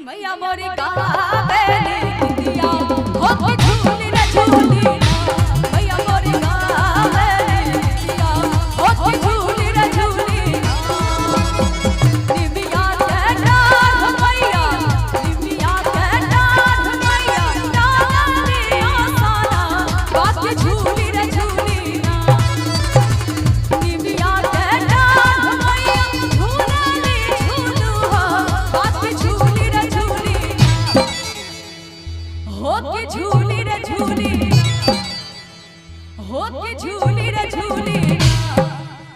मैया मोरी गावेली गीतिया हो के झूली रे झूली ना। मैया मोरी गावेली गीतिया हो के झूली रे झूली ना। निमिया के डाढ़ मैया, निमिया के डाढ़ मैया, डाली आसाना, बाकी झूली रे झूली ना। निमिया के डाढ़ मैया, झूलली झूलुआ, बाकी झूली रे झूली ना। हो के झूली रे झूली ना। हो के झूली रे झूली ना।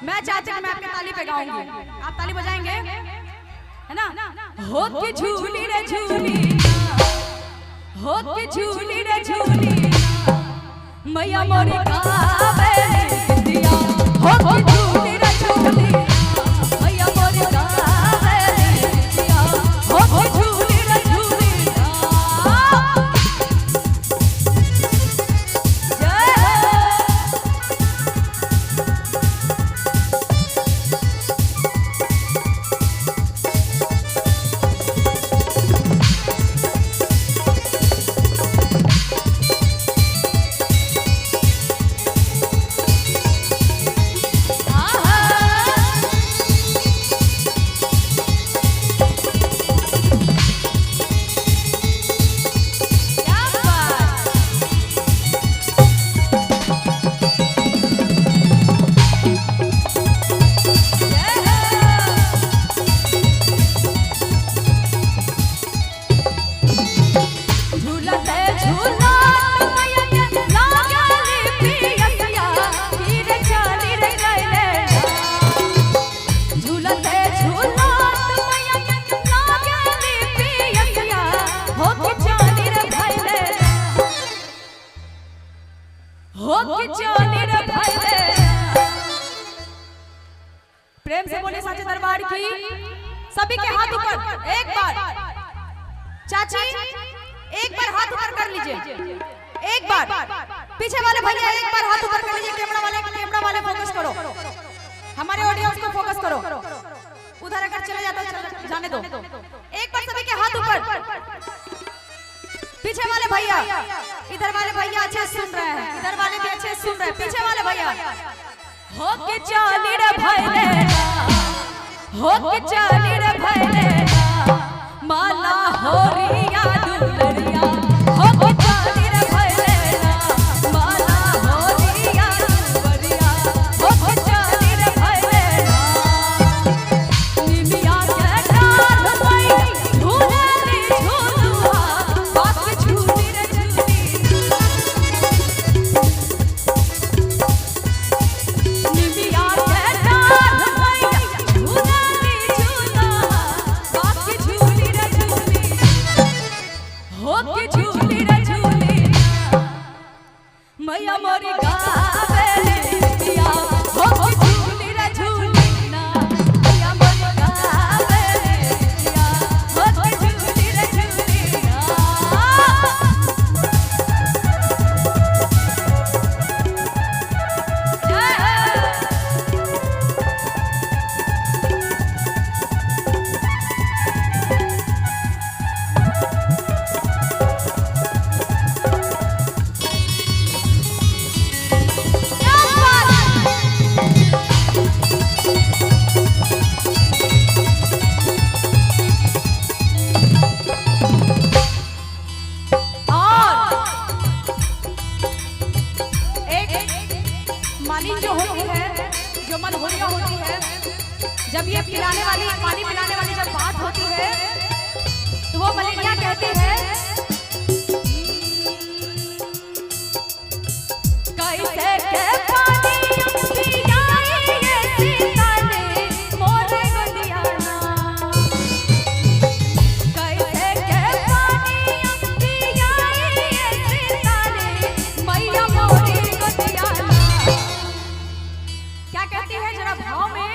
मैं चाहती हूँ मैं आपके ताली पे गाऊंगी, आप ताली बजाएंगे, है ना? हो के झूली रे झूली ना, हो के झूली रे झूली ना। मैया मोरी गावेली गीतिया हो के झूली रे झूली ना। मैया मोरी गावेली गीतिया हो के झूली रे झूली ना। जय हो। आहा। क्या बात। जय हो। झूलते झूलत मैया के लागली पियसिया, फिर चली रे गइले। झूलते झूलत मैया के लागली पियसिया, हो के चली रे भइले। हो के चली रे भइले। प्रेम से बोले साचे दरबार की। सभी के हाथ ऊपर एक बार। चाची एक बार हाथ ऊपर कर लीजिए, एक बार। पीछे वाले भैया एक बार हाथ ऊपर कर लीजिए। कैमरा वाले फोकस करो, हमारे ऑडियंस को फोकस करो। उधर अगर चले जाता है, जाने दो। एक बार सभी के हाथ ऊपर। पीछे वाले भैया, इधर वाले भैया अच्छे सुन रहे हैं, इधर वाले भी अच्छे सुन रहे हैं। पीछे वाले भैया हो के चाली रे भैले, हो के चाली रे भैले, माला होरिया दुलरिया, हो के चाली रे भैले, माला होरिया दुलरिया, हो के चाली रे भैले। निमिया के डाढ़ मैया झूलली झूलुआ, बाकी झूली रे झूली। निमिया के डाढ़ मैया झूलली झूलुआ, बाकी झूली रे झूली। हो के झूली रे झूली मैया मोरी गावेली गीतिया, हो के झूली रे झूली ना। मैया मोरी गावेली गीतिया, हो के झूली रे झूली ना। जय हो। क्या बात है? और एक माली जो होती है, जो मनहोरिया होती है, जब ये पिलाने वाली, पानी पिलाने वाली जब बात होती है, तो वो मलिनिया कहती है, कैसे के पानी पियाई ये सीता ने मोर गोदिया ना। कैसे के पानी पियाई ये सीता ने मैया मोरी गोदिया ना। क्या कहती है जरा भाव में।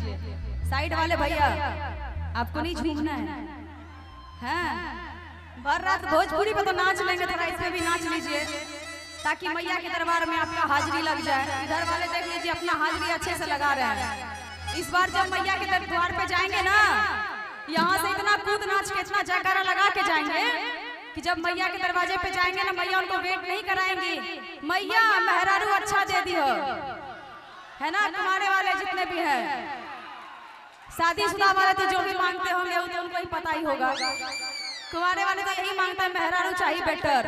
लीजिए। साइड वाले भैया आपको नहीं झूमना है, हाँ भर रात भोजपुरी पे तो नाच लेंगे, थोड़ा इसमें भी नाच लीजिए ताकि मैया के दरबार में आपका हाजिरी लग जाए। इधर वाले देख लीजिए अपना हाजिरी अच्छे से लगा रहे हैं। इस बार जब मैया के द्वार पे जाएंगे ना, यहाँ से इतना कूद नाच के इतना जयकारा लगा के जाएंगे कि जब मैया के दरवाजे पे जाएंगे ना, मैया उनको वेट नहीं कराएंगी। मैया मेहरारू अच्छा दे दी हो, है ना। तुम्हारे वाले जितने भी हैं शादीशुदा वाले तो जो भी मांगते होंगे वो तो उनको ही पता ही होगा। कुंवारे वाले तो यही मांगता है मेहरारू चाहिए बेटर,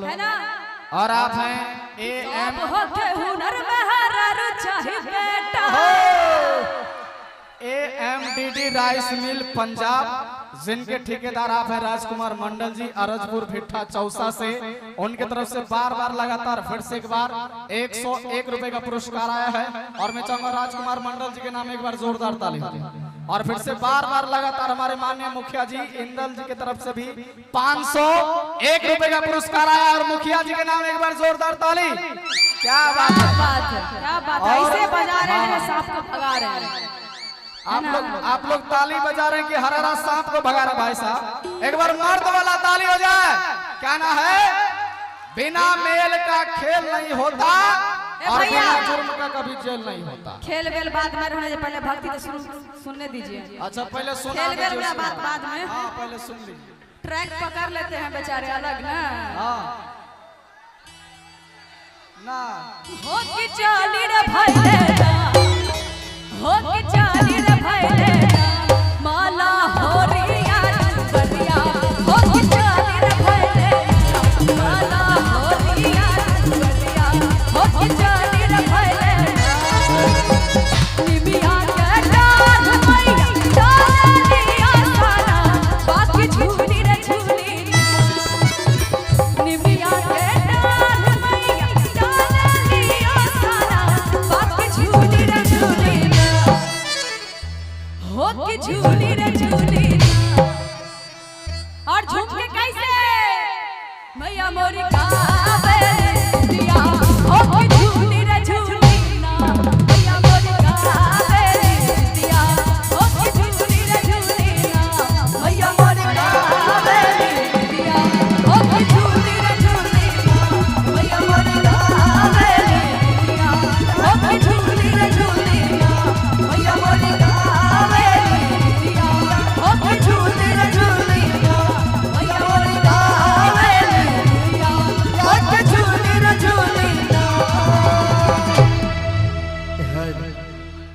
है ना। और आप हैं ए एम हुनर मेहरारू चाहिए बेटा। A M D D rice mill Punjab, जिनके ठेकेदार आप हैं राजकुमार मंडल जी, अरजपुर भिट्ठा चौसा से, उनके तरफ से बार बार लगातार फिर से एक बार 101 रुपए का पुरस्कार आया है। और मैं चाहूंगा राजकुमार मंडल जी के नाम एक बार जोरदार ताली हो जाए। और फिर से बार बार लगातार हमारे माननीय मुखिया जी इंदल जी की तरफ से भी 501 रुपए का पुरस्कार आया और मुखिया जी के नाम एक बार जोरदार ताली। क्या बात है, क्या बात है, ऐसे बजा रहे हैं सांप को भगा रहे हैं। आप लोग ताली बजा रहे हैं कि हरा हरा सांप को भगा रहे भाई साहब। एक बार मर्द वाला ताली हो जाए। क्या ना है, बिना मेल का खेल नहीं होता और बिना जुर्म का कभी जेल नहीं होता। खेल वेल बाद में होने, पहले भक्ति तो सुनने दीजिए। अच्छा पहले सुन, खेल वेल में बात बाद में। हाँ पहले सुन लीजिए। ट्रैक पकड़ लेते हैं बेचारे अलग ना। हाँ ना हो कि चाली रे भाई लेना, हो कि चाली रे भाई लेना, माला हो रिया बरिया, हो कि चाली रे भाई लेना, माला हो रिया बरिया, हो कि चाली रे भाई लेना, निमिया के डार मैया डालिया सारा, बाकी झूली रे झूली, निमिया के डार मैया डालिया सारा, बाकी झूली रे झूली, हो कि झूली रे झूली। और झूम के कैसे मैया मोरी गावे दिया, हो कि झूली रे झूली ना, मैया मोरी गावे दिया, हो कि झूली रे झूली ना, मैया मोरी गावे दिया, हो कि झूली रे झूली ना, मैया मोरी गावे दिया, हो कि झूली रे झूली ना, मैया मोरी गावे दिया, हो कि झूली रे झूली ना, मैया मोरी गावे दिया, हो कि झूली रे झूली ना।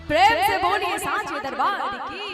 प्रेम से बोलिए सांचे दरबार की।